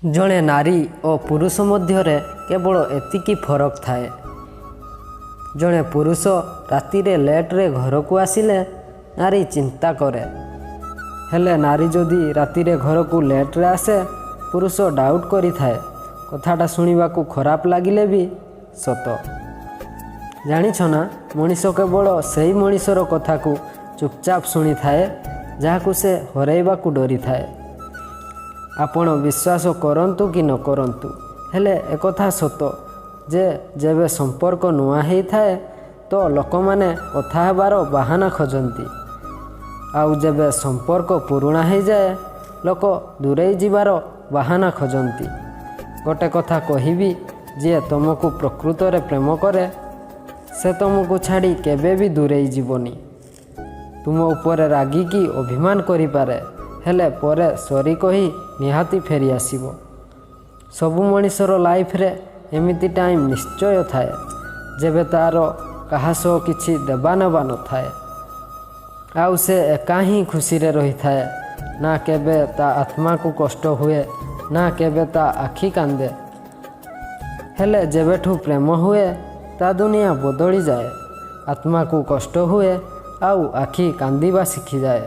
ଜଣେ ନାରୀ ଓ ପୁରୁଷ ମଧ୍ୟରେ କେବଳ ଏତିକି ଫରକ ଥାଏ, ଜଣେ ପୁରୁଷ ରାତିରେ ଲେଟ୍ରେ ଘରକୁ ଆସିଲେ ନାରୀ ଚିନ୍ତା କରେ, ହେଲେ ନାରୀ ଯଦି ରାତିରେ ଘରକୁ ଲେଟ୍ରେ ଆସେ, ପୁରୁଷ ଡାଉଟ୍ କରିଥାଏ। କଥାଟା ଶୁଣିବାକୁ ଖରାପ ଲାଗିଲେ ବି ସତ। ଜାଣିଛ ନା, ମଣିଷ କେବଳ ସେଇ ମଣିଷର କଥାକୁ ଚୁପଚାପ ଶୁଣିଥାଏ ଯାହାକୁ ସେ ହରାଇବାକୁ ଡରିଥାଏ। ଆପଣ ବିଶ୍ୱାସ କରନ୍ତୁ କି ନ କରନ୍ତୁ, ହେଲେ ଏକଥା ସତ ଯେ ଯେବେ ସମ୍ପର୍କ ନୂଆ ହେଇଥାଏ ତ ଲୋକମାନେ କଥା ହେବାର ବାହାନା ଖୋଜନ୍ତି, ଆଉ ଯେବେ ସମ୍ପର୍କ ପୁରୁଣା ହେଇଯାଏ, ଲୋକ ଦୂରେଇ ଯିବାର ବାହାନା ଖୋଜନ୍ତି। ଗୋଟେ କଥା କହିବି, ଯିଏ ତୁମକୁ ପ୍ରକୃତରେ ପ୍ରେମ କରେ, ସେ ତୁମକୁ ଛାଡ଼ି କେବେ ବି ଦୂରେଇ ଯିବନି। ତୁମ ଉପରେ ରାଗିକି ଅଭିମାନ କରିପାରେ, ହେଲେ ପରେ ସରି କହି ନିହାତି ଫେରି ଆସିବ। ସବୁ ମଣିଷର ଲାଇଫରେ ଏମିତି ଟାଇମ୍ ନିଶ୍ଚୟ ଥାଏ ଯେବେ ତା'ର କାହା ସହ କିଛି ଦେବା ନେବା ନଥାଏ ଆଉ ସେ ଏକା ହିଁ ଖୁସିରେ ରହିଥାଏ। ନା କେବେ ତା ଆତ୍ମାକୁ କଷ୍ଟ ହୁଏ, ନା କେବେ ତା ଆଖି କାନ୍ଦେ। ହେଲେ ଯେବେଠୁ ପ୍ରେମ ହୁଏ, ତା ଦୁନିଆ ବଦଳିଯାଏ। ଆତ୍ମାକୁ କଷ୍ଟ ହୁଏ ଆଉ ଆଖି କାନ୍ଦିବା ଶିଖିଯାଏ।